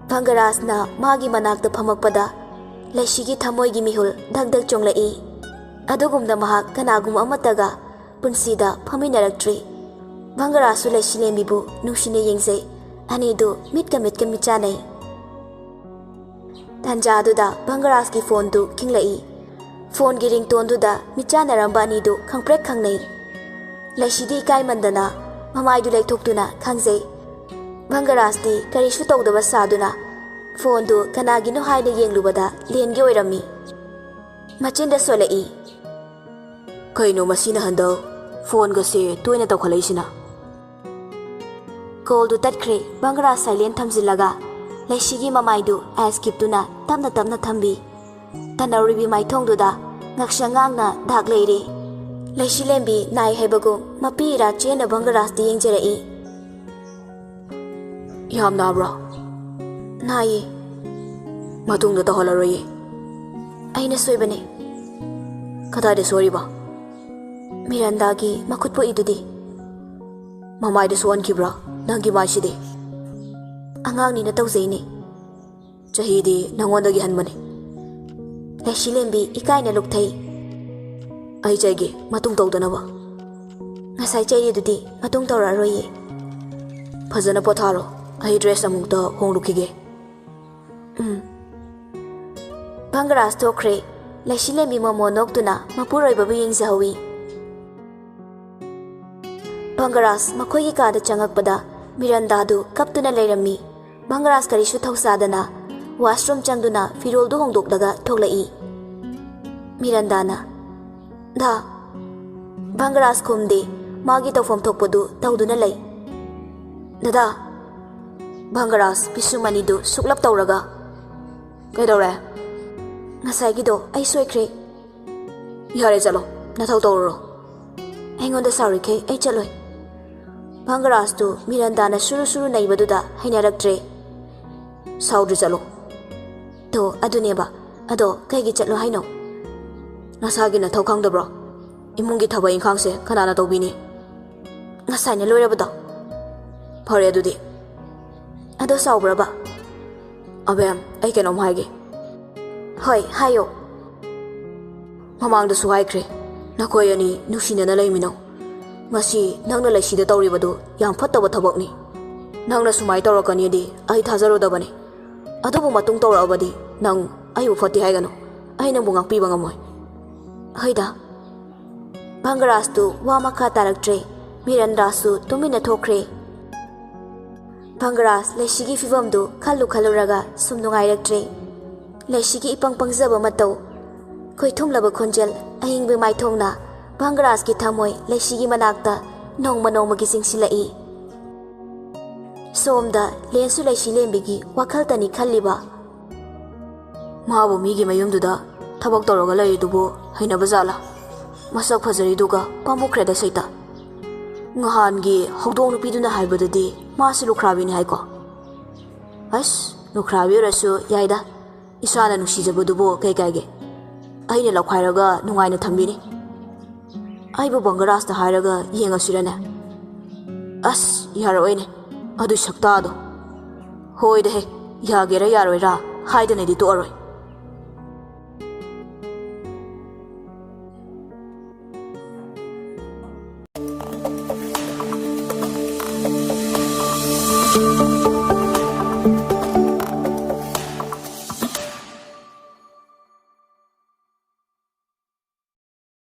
ꯚꯪꯒꯔꯥꯖꯅ ꯃꯥꯒꯤ ꯃꯅꯥꯛꯇ ꯐꯝꯃꯛꯄꯗ ꯂꯩꯁꯤꯒꯤ ꯊꯃꯣꯏꯒꯤ ꯃꯤꯍꯨꯜ ꯗꯛ ꯗꯛ ꯆꯣꯡꯂꯛꯏ꯫ ꯑꯗꯨꯒꯨꯝꯅ ꯃꯍꯥꯛ ꯀꯅꯥꯒꯨꯝꯕ ꯑꯃꯠꯇꯒ ꯄꯨꯟꯁꯤꯗ ꯐꯝꯃꯤꯟꯅꯔꯛꯇ꯭ꯔꯤ꯫ ꯚꯪꯒꯔꯥꯖꯁꯨ ꯂꯩꯁꯤꯂꯦꯝꯕꯤꯕꯨ ꯅꯨꯡꯁꯤꯅ ꯌꯦꯡꯖꯩ꯫ ꯑꯅꯤꯗꯨ ꯃꯤꯠꯀ ꯃꯤꯠꯀ ꯃꯤꯠꯆꯥꯟꯅꯩ꯫ ꯇꯥꯟꯖꯥꯗꯨꯗ ꯚꯪꯒꯔꯥꯖꯀꯤ ꯐꯣꯟꯗꯨ ꯈꯤꯡꯂꯛꯏ꯫ ꯐꯣꯟꯒꯤ ꯔꯤꯡꯇꯣꯟꯗꯨꯗ ꯃꯤꯠꯆꯥꯟꯅꯔꯝꯕ ꯑꯅꯤꯗꯨ ꯈꯪꯄ꯭ꯔꯦꯛ ꯈꯪꯅꯩ꯫ ꯂꯩꯁꯤꯗꯤ ꯏꯀꯥꯏꯃꯟꯗꯅ ꯃꯃꯥꯏꯗꯨ ꯂꯩꯊꯣꯛꯇꯨꯅ ꯈꯪꯖꯩ꯫ ꯚꯪꯒꯔꯥꯖꯇꯤ ꯀꯔꯤꯁꯨ ꯇꯧꯗꯕ ꯁꯥꯗꯨꯅ ꯐꯣꯟꯗꯨ ꯀꯅꯥꯒꯤꯅꯣ ꯍꯥꯏꯅ ꯌꯦꯡꯂꯨꯕꯗ ꯂꯦꯟꯒꯤ ꯑꯣꯏꯔꯝꯃꯤ꯫ ꯃꯆꯤꯟꯗ ꯁꯣꯜꯂꯛꯏ꯫ ꯀꯩꯅꯣ ꯃꯁꯤꯅ ꯍꯟꯗꯛ ꯐꯣꯟꯒꯁꯦ ꯇꯣꯏꯅ ꯇꯧꯈꯠꯂꯛꯏꯁꯤꯅ? ꯀꯣꯜꯗꯨ ꯇꯠꯈ꯭ꯔꯦ꯫ ꯚꯪꯒꯔꯥꯖ ꯁꯥꯏꯂꯦꯟ ꯊꯝꯖꯤꯜꯂꯒ ꯂꯩꯁꯤꯒꯤ ꯃꯃꯥꯏꯗꯨ ꯑꯥꯏꯁ ꯀ꯭ꯌꯨꯕꯇꯨꯅ ꯇꯞꯅ ꯇꯞꯅ ꯊꯝꯕꯤ꯫ ꯇꯅꯧꯔꯤꯕꯤ ꯃꯥꯏꯊꯣꯡꯗꯨꯗ ꯉꯛꯁꯪ ꯉꯥꯡꯅ ꯗꯥꯛ ꯂꯩꯔꯦ꯫ ꯂꯩꯁꯤꯂꯦꯝꯕꯤ ꯅꯥꯏ ꯍꯥꯏꯕꯒꯨꯝ ꯃꯄꯤ ꯏꯔꯥ ꯆꯦꯟꯅ ꯚꯪꯒꯔꯥꯖꯇ ꯌꯦꯡꯖꯔꯛꯏ꯫ ꯌꯥꯝ ꯅꯥꯕ꯭ꯔꯣ? ꯅꯥꯏꯌꯦ꯫ ꯃꯇꯨꯡꯗ ꯇꯧꯍꯜꯂꯔꯣꯏꯌꯦ꯫ ꯑꯩꯅ ꯁꯣꯏꯕꯅꯦ꯫ ꯀꯗꯥꯏꯗ ꯁꯣꯏꯔꯤꯕ? ꯃꯤꯔꯟꯗꯥꯒꯤ ꯃꯈꯨꯠ ꯄꯣꯛꯏꯗꯨꯗꯤ꯫ ꯃꯃꯥꯏꯗ ꯁꯣꯛꯍꯟꯈꯤꯕ꯭ꯔꯥ? ꯅꯪꯒꯤ ꯃꯥꯏꯁꯤꯗꯤ꯫ ꯑꯉꯥꯡꯅꯤꯅ ꯇꯧꯖꯩꯅꯦ꯫ ꯆꯍꯤꯗꯤ ꯅꯉꯣꯟꯗꯒꯤ ꯍꯟꯕꯅꯤ꯫ ꯂꯩꯁꯤꯂꯦꯝꯕꯤ ꯏꯀꯥꯏꯅ ꯂꯨꯞꯊꯩ꯫ ꯑꯩ ꯆꯩꯒꯦ, ꯃꯇꯨꯡ ꯇꯧꯗꯅꯕ꯫ ꯉꯁꯥꯏ ꯆꯩꯔꯤꯗꯨꯗꯤ ꯃꯇꯨꯡ ꯇꯧꯔꯛꯑꯔꯣꯏꯌꯦ꯫ ꯐꯖꯅ ꯄꯣꯊꯥꯔꯣ, ꯑꯩ ꯗ꯭ꯔꯦꯁ ꯑꯃꯨꯛꯇ ꯍꯣꯡꯂꯨꯈꯤꯒꯦ꯫ ꯎꯝ꯫ ꯚꯪꯒꯔꯥꯖ ꯊꯣꯛꯈ꯭ꯔꯦ꯫ ꯂꯩꯁꯤꯂꯦꯝꯕꯤ ꯃꯣꯃꯣ ꯅꯣꯛꯇꯨꯅ ꯃꯄꯨꯔꯣꯏꯕꯕꯨ ꯌꯦꯡꯖꯍꯧꯏ꯫ ꯚꯪꯒꯔꯥꯖ ꯃꯈꯣꯏꯒꯤ ꯀꯥꯗ ꯆꯪꯉꯛꯄꯗ ꯃꯤꯔꯟꯗꯥꯗꯨ ꯀꯞꯇꯨꯅ ꯂꯩꯔꯝꯃꯤ꯫ ꯚꯪꯒꯔꯥꯖ ꯀꯔꯤꯁꯨ ꯊꯧꯁꯥꯗꯅ ꯋꯥꯁꯔꯨꯝ ꯆꯪꯗꯨꯅ ꯐꯤꯔꯣꯜꯗꯨ ꯍꯣꯡꯗꯣꯛꯂꯒ ꯊꯣꯛꯂꯛꯏ꯫ ꯃꯤꯔꯟꯗꯥꯅ, "ꯗꯥ?" ꯚꯪꯒꯔꯥꯖ ꯈꯨꯝꯗꯦ꯫ ꯃꯥꯒꯤ ꯇꯧꯐꯝ ꯊꯣꯛꯄꯗꯨ ꯇꯧꯗꯨꯅ ꯂꯩ꯫ "ꯗꯗꯥ!" ꯚꯪꯒꯔꯥꯖ ꯄꯤꯁꯨꯝ ꯑꯅꯤꯗꯨ ꯁꯨꯛꯂꯞ ꯇꯧꯔꯒ, "ꯀꯩꯗꯧꯔꯦ?" "ꯉꯁꯥꯏꯒꯤꯗꯣ ꯑꯩ ꯁꯣꯏꯈ꯭ꯔꯦ꯫" "ꯌꯥꯔꯦ, ꯆꯠꯂꯣ, ꯅꯊꯧ ꯇꯧꯔꯨꯔꯣ꯫" "ꯑꯩꯉꯣꯟꯗ ꯁꯥꯎꯔꯤꯈꯩ ꯑꯩ ꯆꯠꯂꯣꯏ꯫" ꯚꯪꯒꯔꯥꯖꯇꯨ ꯃꯤꯔꯟꯗꯥꯅ ꯁꯨꯔꯨ ꯁꯨꯔꯨ ꯅꯩꯕꯗꯨꯗ ꯍꯩꯅꯔꯛꯇ꯭ꯔꯦ꯫ "ꯁꯥꯎꯗ꯭ꯔꯤ ꯆꯠꯂꯣ꯫" "ꯇꯣ, ꯑꯗꯨꯅꯦꯕ꯫ ꯑꯗꯣ ꯀꯩꯒꯤ ꯆꯠꯂꯣ ꯍꯥꯏꯅꯣ?" "ꯅꯁꯥꯒꯤ ꯅꯊꯧ ꯈꯪꯗꯕ꯭ꯔꯣ? ꯏꯃꯨꯡꯒꯤ ꯊꯕꯛ ꯏꯪꯈꯥꯡꯁꯦ ꯀꯅꯥꯅ ꯇꯧꯕꯤꯅꯤ?" "ꯉꯁꯥꯏꯅ ꯂꯣꯏꯔꯕꯗꯣ꯫" "ꯐꯔꯦ ꯑꯗꯨꯗꯤ꯫" "ꯑꯗꯣ ꯁꯥꯎꯕ꯭ꯔꯕ?" "ꯑꯕꯦꯝ, ꯑꯩ ꯀꯩꯅꯣꯝ ꯍꯥꯏꯒꯦ꯫" "ꯍꯣꯏ, ꯍꯥꯏꯌꯣ꯫" "ꯃꯃꯥꯡꯗꯁꯨ ꯍꯥꯏꯈ꯭ꯔꯦ, ꯅꯈꯣꯏ ꯑꯅꯤ ꯅꯨꯡꯁꯤꯅꯅ ꯂꯩꯃꯤꯟꯅꯧ꯫ ꯉꯁꯤ ꯅꯪꯅ ꯂꯩꯁꯤꯗ ꯇꯧꯔꯤꯕꯗꯨ ꯌꯥꯝ ꯐꯠꯇꯕ ꯊꯕꯛꯅꯤ꯫ ꯅꯪꯅ ꯁꯨꯃꯥꯏ ꯇꯧꯔꯛꯀꯅꯤꯗꯤ ꯑꯩ ꯊꯥꯖꯔꯨꯗꯕꯅꯤ꯫ ꯑꯗꯨꯕꯨ ꯃꯇꯨꯡ ꯇꯧꯔꯛꯑꯕꯗꯤ ꯅꯪ ꯑꯩꯕꯨ ꯐꯠꯇꯦ ꯍꯥꯏꯒꯅꯨ꯫ ꯑꯩ ꯅꯪꯕꯨ ꯉꯥꯛꯄꯤꯕ ꯉꯝꯃꯣꯏ꯫ ꯍꯣꯏꯗ꯫ ꯚꯪꯒꯔꯥꯖꯇꯨ ꯋꯥ ꯃꯈꯥ ꯇꯥꯔꯛꯇ꯭ꯔꯦ꯫ ꯃꯤꯔꯟꯗꯥꯁꯁꯨ ꯇꯨꯃꯤꯟꯅ ꯊꯣꯛꯈ꯭ꯔꯦ꯫ ꯚꯪꯒꯔꯥꯖ ꯂꯩꯁꯤꯒꯤ ꯐꯤꯕꯝꯗꯨ ꯈꯜꯂꯨ ꯈꯜꯂꯨꯔꯒ ꯁꯨꯝ ꯅꯨꯡꯉꯥꯏꯔꯛꯇ꯭ꯔꯦ꯫ ꯂꯩꯁꯤꯒꯤ ꯏꯄꯪ ꯄꯪꯖꯕ ꯃꯇꯧ, ꯈꯣꯏꯊꯨꯝꯂꯕ ꯈꯣꯟꯖꯦꯜ, ꯑꯏꯪꯕ ꯃꯥꯏꯊꯣꯡꯅ ꯚꯪꯒꯔꯥꯖꯀꯤ ꯊꯃꯣꯏ ꯂꯩꯁꯤꯒꯤ ꯃꯅꯥꯛꯇ ꯅꯣꯡꯃ ꯅꯣꯡꯃꯒꯤ ꯆꯤꯡꯁꯤꯜꯂꯛꯏ꯫ ꯁꯣꯝꯗ ꯂꯦꯟꯁꯨ ꯂꯩꯁꯤ ꯂꯦꯝꯕꯤꯒꯤ ꯋꯥꯈꯜꯇꯅꯤ ꯈꯜꯂꯤꯕ꯫ ꯃꯥꯕꯨ ꯃꯤꯒꯤ ꯃꯌꯨꯝꯗꯨꯗ ꯊꯕꯛ ꯇꯧꯔꯒ ꯂꯩꯔꯤꯗꯨꯕꯨ ꯍꯩꯅꯕ ꯖꯥꯠꯂꯥ? ꯃꯁꯛ ꯐꯖꯔꯤꯗꯨꯒ ꯄꯥꯝꯃꯨꯈ꯭ꯔꯦꯗ ꯁꯩꯇ꯫ ꯉꯍꯥꯟꯒꯤ ꯍꯧꯗꯣꯡ ꯅꯨꯄꯤꯗꯨꯅ ꯍꯥꯏꯕꯗꯗꯤ ꯃꯥꯁꯤ ꯂꯨꯈ꯭ꯔꯥꯕꯤꯅꯤ ꯍꯥꯏꯀꯣ? ꯑꯁ, ꯂꯨꯈ꯭ꯔꯥꯕꯤ ꯑꯣꯏꯔꯁꯨ ꯌꯥꯏꯗ꯫ ꯏꯁꯥꯅ ꯅꯨꯡꯁꯤꯖꯕꯗꯨꯕꯨ ꯀꯩ ꯀꯥꯏꯒꯦ? ꯑꯩꯅ ꯂꯧꯈꯥꯏꯔꯒ ꯅꯨꯡꯉꯥꯏꯅ ꯊꯝꯕꯤꯅꯤ꯫ ꯑꯩꯕꯨ ꯕꯪꯒꯔꯥꯖꯇ ꯍꯥꯏꯔꯒ ꯌꯦꯡꯉꯁꯤꯔꯅꯦ? ꯑꯁ, ꯌꯥꯔꯛꯑꯣꯏꯅꯦ, ꯑꯗꯨ ꯁꯛꯇꯥꯗꯣ꯫ ꯍꯣꯏꯗꯍꯦ, ꯌꯥꯒꯦꯔꯥ ꯌꯥꯔꯣꯏꯔꯥ ꯍꯥꯏꯗꯅꯗꯤ ꯇꯣꯛꯑꯔꯣꯏ꯫